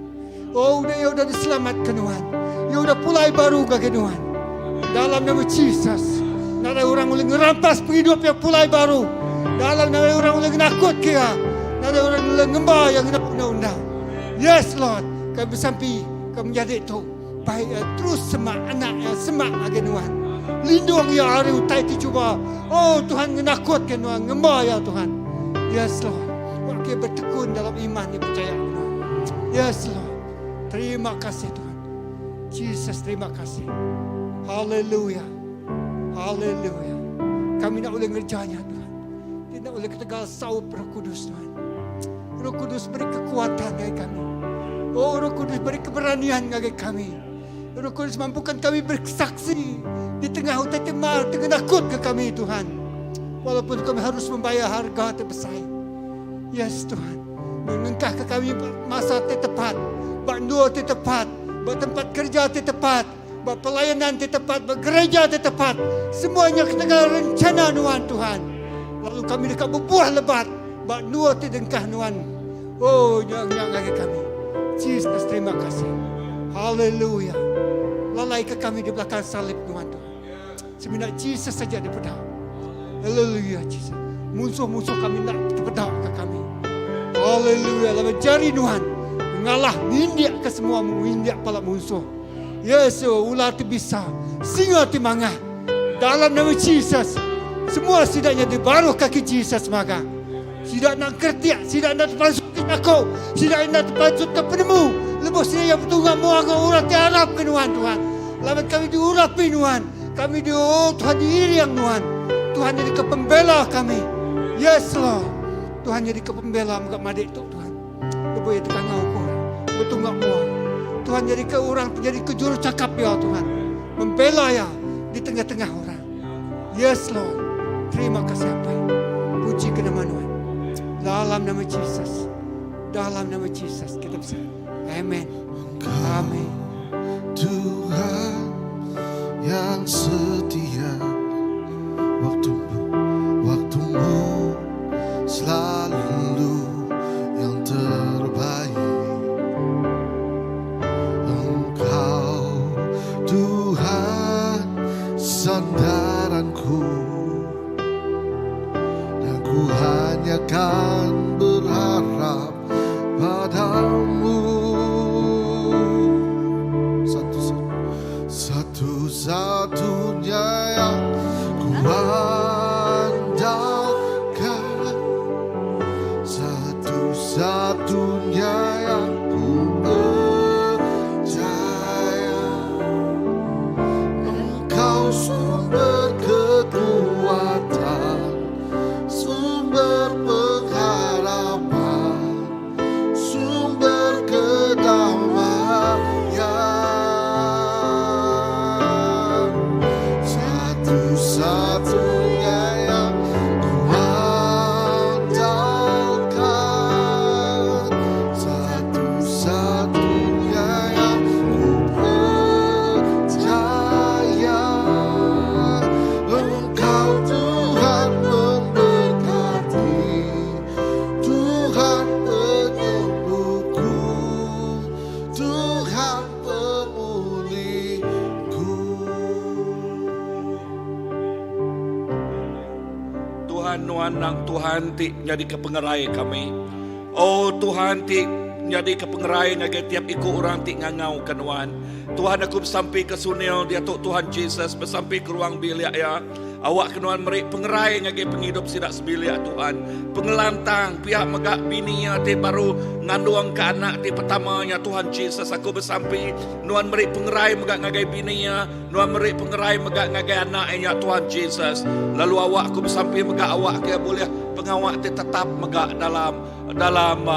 Oh udah iya udah diselamatka Nuan. Iya udah pulai baru ngagai Nuan. Dalam nama Jesus, nadai orang ulih ngerampas pengidup iya pulai baru. Dalam nadai orang ulih ngenakutka iya. Nadai orang ulih ngemba iya ngena undang-undang. Yes Lord, kami besampi ke menyadi tu bai iya terus semak anak iya semak ngagai nuan. Lindung iya ari utai ti cuba. Oh Tuhan ngenakutka nuan ngemba iya Tuhan. Yes Lord. Wak ke betekun dalam iman iya pechaya ke nuan. Yes Lord. Terima kasih Tuhan. Jesus terima kasih. Haleluya. Haleluya. Kami nak ulih ngereja nya Tuhan. Ti enda ulih ketegal saup Roh Kudus Tuhan. Roh Kudus beri kekuatan ngagai kami. Oh Roh Kudus beri keberanian ngagai kami. Roh Kudus mampukan kami bersaksi di tengah utai ti mar ti ngenakutka kami Tuhan. Walaupun kami harus membayar harga ti besai. Yes Tuhan. Nengkahka kami ba masa ti tepat, ba endur ti tepat, ba tempat kerja ti tepat. Ba pelayanan ti tepat, ba gereja ti tepat, semua nya ketegal rencana Nuan, Tuhan. Lalu kami deka bebuah lebat ba endur ti dengkah Nuan. Oh, nya nya ngagai kami. Jesus, terima kasih. Haleluya. Lalaika kami di belakang salib Nuan, Tuhan. Semina Jesus saja dipeda. Haleluya, Jesus. Munsuh-munsuh kami enda tepeda ka kami. Haleluya. Laban jari Nuan ngalah ngindik ke semua ngindik pala munsuh. Yesu ular ti bisa, singa ti mangah. Dalam nama Jesus, semua sida nya di baruh kaki Jesus magang. Sida enda engkeretik, sida enda tepansutka jaku, sida enda tepansutka penemu lebuh sida iya betunga mua enggau orang ti arapka Nuan, Tuhan. Laban kami diurapi Nuan, kami di oh Tuhan diiring Nuan. Tuhan nyadika pembela kami. Yes Lord. Tuhan nyadika pembela mega madik tu Tuhan. Lebuh iya tekangau ke orang, betunga mua. Tuhan nyadika orang ti nyadika jurucakap iya Tuhan. Membela iya di tengah-tengah orang. Yes Lord. Terima kasih Apai. Puji ke nama Nuan. Dalam nama Jesus. Dalam nama Jesus kita besar. Amen. Amen. Tuhan yang setia waktumu waktumu selalu yang terbaik Engkau Tuhan. akan berharap padamu. Satu satu-satunya yang ku andalkan, satu-satunya yang ku percaya. Engkau sumber kekuatan, sumber pengharapan, sumber kedamaian. Satu-satunya yang ku andalkan, satu-satunya yang ku percaya. Engkau Tuhan memberkati, Tuhan penyembuhku, Tuhan pemulihku. Tuhan nuan nang Tuhan ti nyadi ke pengerai kami. Oh Tuhan ti nyadi ke pengerai ngagai tiap iku orang ti ngangau ke nuan. Tuhan aku besampi ke Sunil dia tu Tuhan Jesus besampi ke ruang bilik ya. Awak ke nuan meri pengerai ngagai penghidup sidak sebilik Tuhan. Pengelantang pihak megak bini ya ti baru ngandung ke anak ti pertamanya Tuhan Jesus aku besampi nuan meri pengerai megak ngagai bini ya, nuan meri pengerai megak ngagai anak ya Tuhan Jesus. Lalu awak aku besampi megak awak ke boleh pengawak ti tetap megak dalam dalam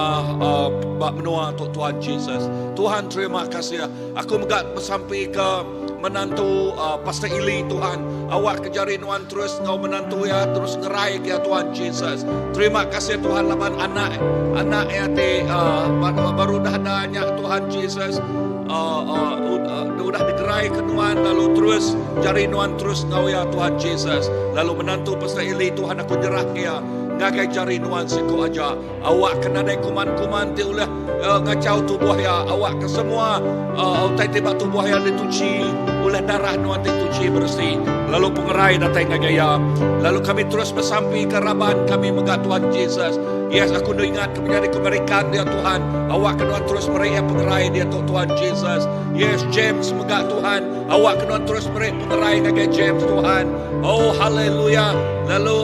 bak menua tu Tuhan Jesus. Tuhan terima kasih. Aku megak besampi ke menantu Pastor Ili Tuhan. Awak kejari nuan terus ngau menantu ya terus ngerai ke ya Tuhan Jesus. Terima kasih Tuhan laban anak anak ya ti baru dah adanya Tuhan Jesus. Udah digerai ke nuan lalu terus jari nuan terus ngau ya Tuhan Jesus. Lalu menantu Pastor Ili Tuhan aku nyerah ke ya ngagai jari nuan siku aja. Awak kena dai kuman-kuman ti ulah ngacau tubuh ya. Awak ke semua utai tiba tubuh ya dituci oleh darah nuan dituci bersih. Lalu pengerai datang ngagai ya. Lalu kami terus bersampi ke raban kami megah Tuhan Jesus. Yes, aku nu ingat ke menjadi kemerikan dia Tuhan. Awak kena terus meraih pengerai dia tu Tuhan Jesus. Yes, James megah Tuhan. Awak kena terus meraih pengerai ngagai James Tuhan. Oh, haleluya. Lalu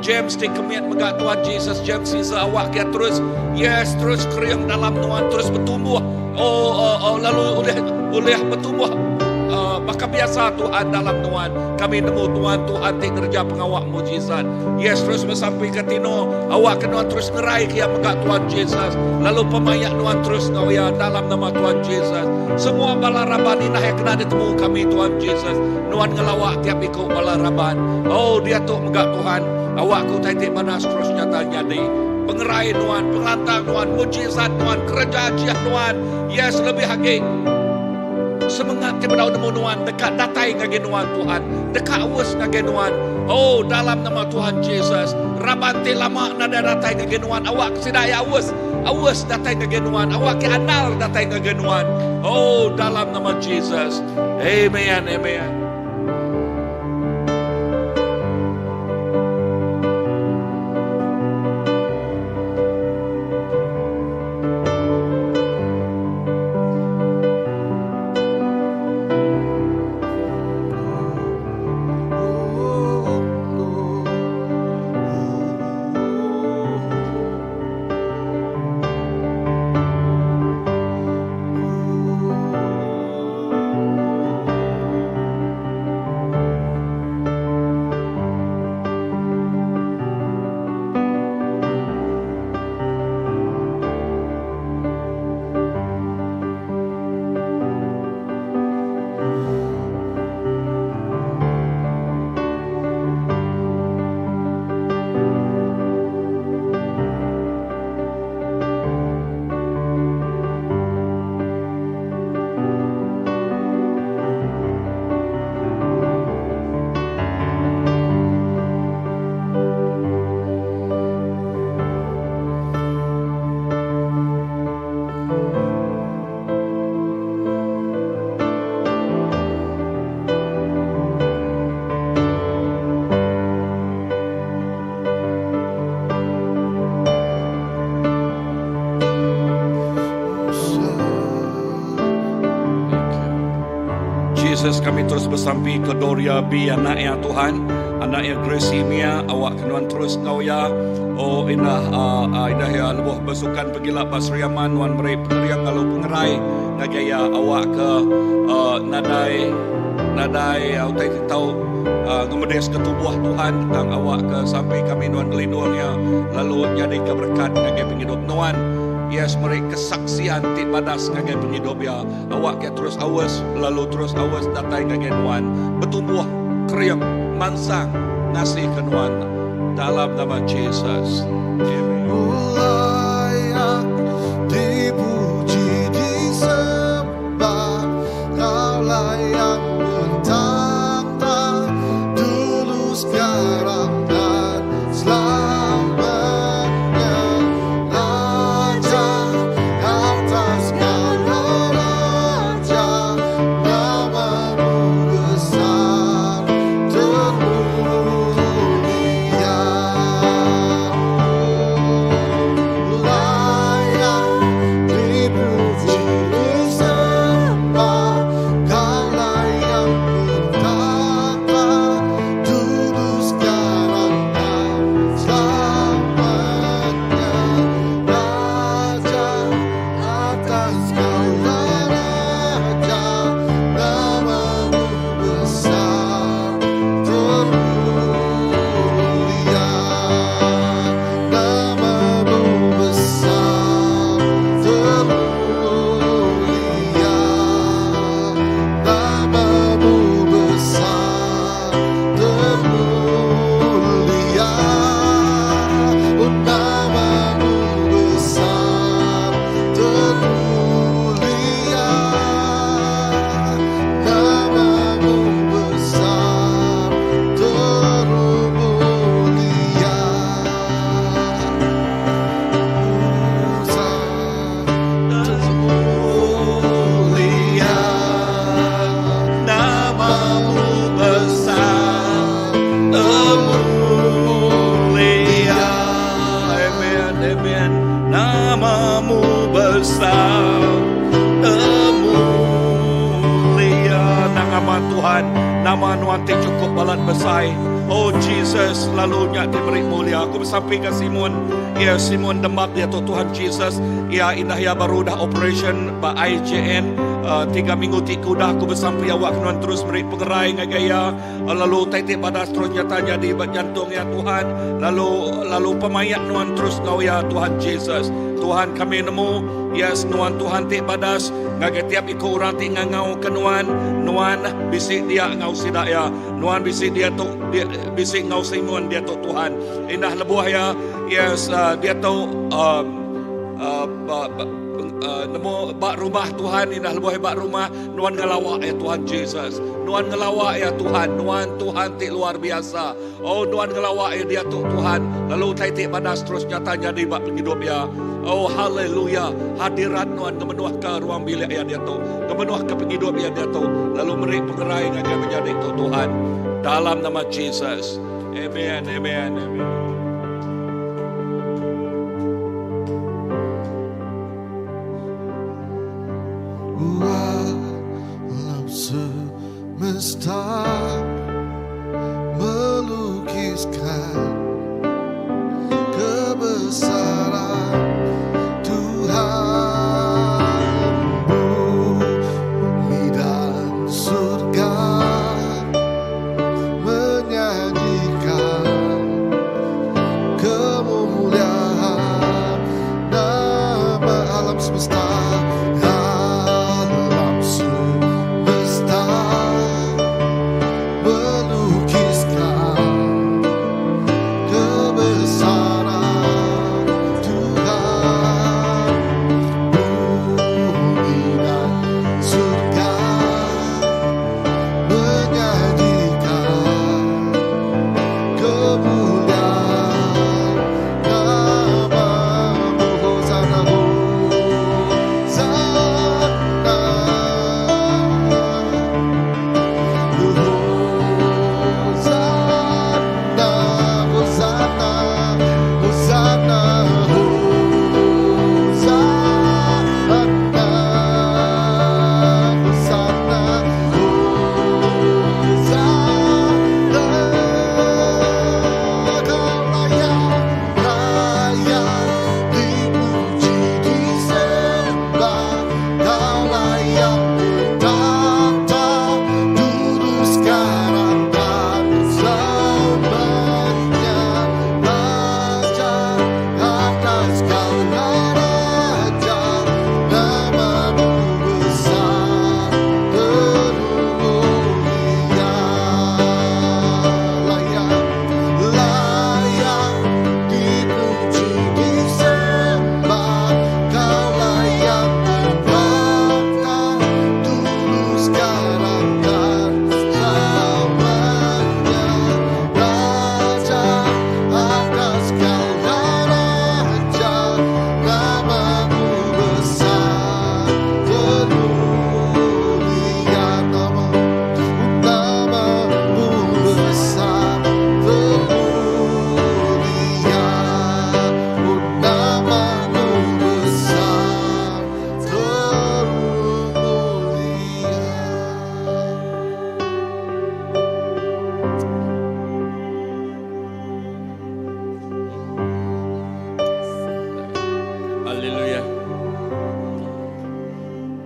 James ti kemiat megah Tuhan Jesus. James Caesar awak kia terus yes terus kering dalam Tuhan terus bertumbuh. Oh, lalu oleh bertumbuh maka biasa Tuhan dalam Tuhan. Kami nemu Tuhan, Tuhan ti kerja pengawak mujizat. Yes, terus bersampai ke Tino. Awak kena terus ngerai kia megah Tuhan Jesus. Lalu pemayak Tuhan terus ngawia dalam nama Tuhan Jesus. Semua bala raban inah yang kena ditemu kami Tuhan Jesus. Nuan ngelawak tiap ikut bala raban. Oh dia tu megah Tuhan. Awak ku titik mana terus nyata jadi. Pengerai Tuhan, pengelantang Tuhan, mujizat Tuhan, kerja ajiah Tuhan. Yes, lebih lagi. Semangat kepada nemu nuan, dekat datai ngagai nuan Tuhan, dekat awas ngagai nuan. Oh, dalam nama Tuhan Jesus, raban ti lama nada datai ngagai nuan, awak sidai awas, awas datai ngagai nuan, awak ke andal datai ngagai nuan. Oh, dalam nama Jesus. Amen, amen. Jesus kami terus besampi ke Doria B anak ya Tuhan, anak ya Gracie Mia awak ke nuan terus ngau ya. Oh indah uh, indah ya lebuh bersukan pegila Basriaman nuan meri pengeriang lalu pengerai ngagai ya awak ke uh, nadai nadai uh, utai ti tau uh, ngemedis ke tubuh Tuhan tang awak ke sampai kami nuan gelindung ya lalu jadi ke berkat ngagai penghidup nuan. Yes, meri kesaksian ti badas ngagai penghidup ya. Awak ke terus awas lalu terus awas datai ngagai nuan bertumbuh kering mansang ngasih ke nuan dalam nama Jesus. Amen. Layak dipuji disembah, Kau layak bertakhta dulu sekarang dan selamanya. Raja atas segala raja, namamu besar termulia. Layak dipuji disembah, Kau layak bertakhta dulu sekarang dan selamanya. Raja atas segala raja, namamu besar termulia. Namamu besar termulia. Namamu besar termulia. Oh, namamu besar termulia. Namamu besar termulia. Besar Mulia namamu besar termulia. Amen, amen. Namamu besar termulia. Nama Tuhan, nama nuan ti cukup balat besar. Oh Jesus, lalu nya diberi mulia. Aku bersampi ke Simon. Ya Simon Demak dia tu Tuhan Jesus. Ya indah ya baru dah operation ba IJN. 3 minggu ti udah aku bersampi awak nuan terus beri pengerai ngagai ya. Lalu titik pada terus nyata jadi jantung ya Tuhan. Lalu lalu pemayat nuan terus kau ya Tuhan Jesus. Tuhan kami nemu yes nuan Tuhan ti badas ngagai tiap iku orang ti ngangau ke nuan nuan bisi dia ngau sida ya nuan bisi dia tu dia bisi ngau Simon dia tu Tuhan indah lebuh ya yes dia tu ba, ba, nemu bak rumah Tuhan indah lebuh bak rumah nuan ngelawak ya Tuhan Jesus nuan ngelawak ya Tuhan nuan Tuhan ti luar biasa oh nuan ngelawak ya dia tu Tuhan lalu titik badas terus nyata jadi bak penghidup ya. Oh haleluya hadirat nuan kemenuh ke ruang bilik ya dia tu kemenuh ke penghidup ya dia tu lalu meri pengerai ngagai menjadi tu Tuhan dalam nama Jesus. Amen, amen, amen. Alam semesta melukiskan kebesaran Tuhan, bumi dan surga menyanyikan kemuliaan nama. Alam semesta, alam semesta melukiskan.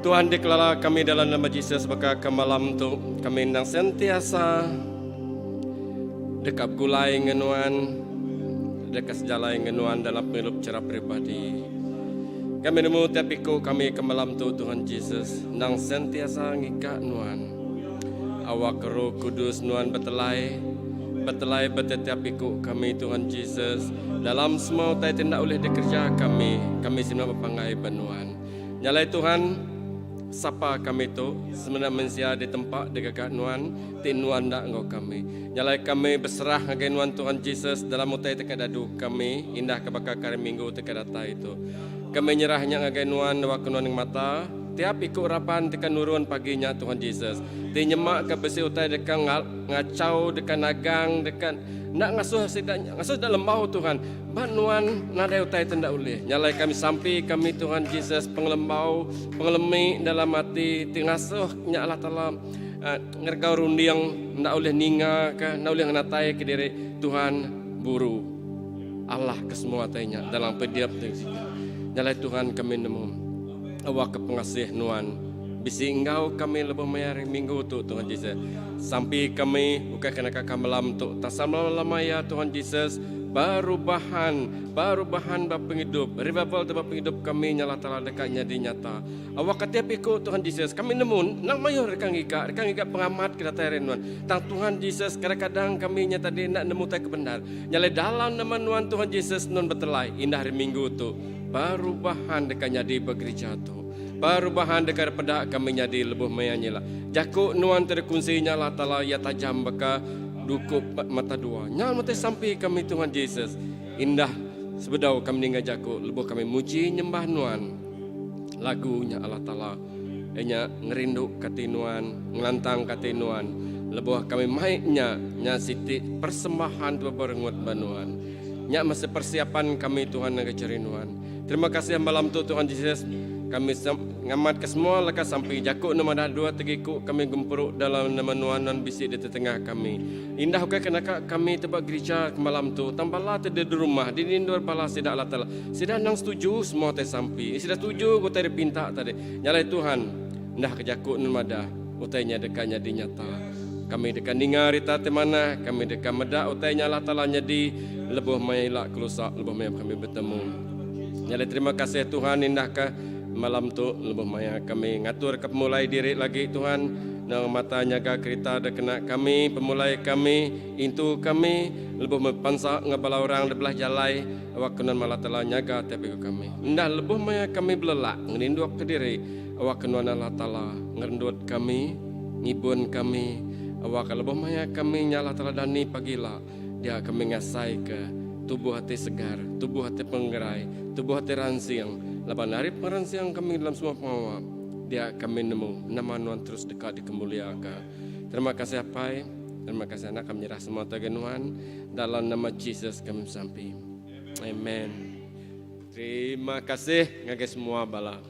Tuhan dikelala kami dalam nama Jesus baka ke malam tu kami endang sentiasa deka begulai enggau Nuan deka sejalai enggau Nuan dalam pengidup chara peribadi. Kami nemu tiap iku kami ke malam tu Tuhan Jesus endang sentiasa ngiga Nuan. Awak Roh Kudus Nuan betelai betelai ba tetiap iku kami Tuhan Jesus dalam semua utai ti enda ulih dikereja kami kami semina bepanggai ba Nuan. Nya alai Tuhan, sapa kami tu semina mensia ditempa digaga Nuan ti Nuan enda enggau kami. Nya alai kami beserah ngagai Nuan Tuhan Jesus dalam utai ti ka dadu kami indah ke baka ke hari Minggu ti ka datai tu. Kami nyerah nya ngagai Nuan awakka Nuan ngemata tiap iku raban ti ka nurun pagi nya Tuhan Jesus ti nyema ka bisi utai deka ngachau deka nagang deka enda ngasuh sida ngasuh sida lembau Tuhan ba Nuan nadai utai ti enda ulih. Nya alai kami sampi kami Tuhan Jesus pengelembau pengelemi dalam ati ti ngasuh nya Allah Taala ngeregau runding enda ulih ninga ka enda ulih ngenatai ka diri Tuhan buru. Allah ke semua tai nya dalam pediap ti sida. Nya alai Tuhan kami nemu awak ke pengasih nuan bisi enggau kami lebuh maya hari minggu tu Tuhan Jesus. Sampi kami ukai kena ka malam tu tang selama-lama iya Tuhan Jesus perubahan perubahan ba pengidup revival ba pengidup kami nya Allah Taala deka nyadi nyata. Awak ka tiap iku Tuhan Jesus kami nemu nang mayuh deka ngiga deka ngiga pengamat ke datai ari nuan. Tang Tuhan Jesus kadang-kadang kami nya tadi enda nemu utai ke bendar. Nya alai dalam nama nuan Tuhan Jesus nuan betelai indah hari minggu tu perubahan deka nyadi ba gerija tu. Perubahan deka dipeda kami nyadi lebuh maya nyila. Jaku nuan ti dikunsi nya Allah Taala iya tajam baka duku mata dua. Nya meti sampi kami Tuhan Jesus indah sebedau kami ninga jaku lebuh kami muji nyembah nuan. Lagu nya Allah Taala nya ngerindu ka ati nuan, ngelantang ka ati nuan. Lebuh kami mai nya, nya siti persembahan ti beberengut ba nuan. Nya mesti persiapan kami Tuhan ngagai cheri nuan. Terima kasih malam tu Tuhan Jesus. Kami ngamatka semua leka sampi jaku nama dah dua tiga iku kami gempuru dalam nama nuan nuan bisi di tetengah kami. Indah ukai ke naka kami ti ba gerija ke malam tu tang bala ti di rumah di nindur bala sida Allah Taala. Sida endang setuju semua utai sampi. Sida setuju ke utai dipinta tadi. Nya alai Tuhan, enda ke jaku nen madah, utai nya deka nyadi nyata. Kami deka ninga rita ti manah, kami deka meda utai nya Allah Taala nyadi lebuh maya ila kelusa lebuh maya kami betemu. Nya alai terima kasih Tuhan indah ke malam tu lebuh maya kami ngatur ke pemulai diri lagi Tuhan nang mata nyaga kerita da kena kami pemulai kami intu kami lebuh meh pansa enggau bala orang da belah jalai Awak ke nuan malah telah nyaga tiap iku kami. Enda lebuh maya kami belelak ngerinduk ke diri, awak ke nuan Allah Taala ngerendut kami, ngibun kami. Awak ke lebuh maya kami nyalah telah dani pagila, dia kami ngasai ke tubuh ati segar, tubuh ati pengerai, tubuh ati ransing. Laban ari pengeransing kami dalam semua pengawa, dia kami nemu nama nuan terus deka dikemuliaka. Terima kasih Apai, terima kasih Anak kami nyerah semua tu agai nuan. Dalam nama Jesus kami besampi. Amen. Terima kasih ngagai semua bala.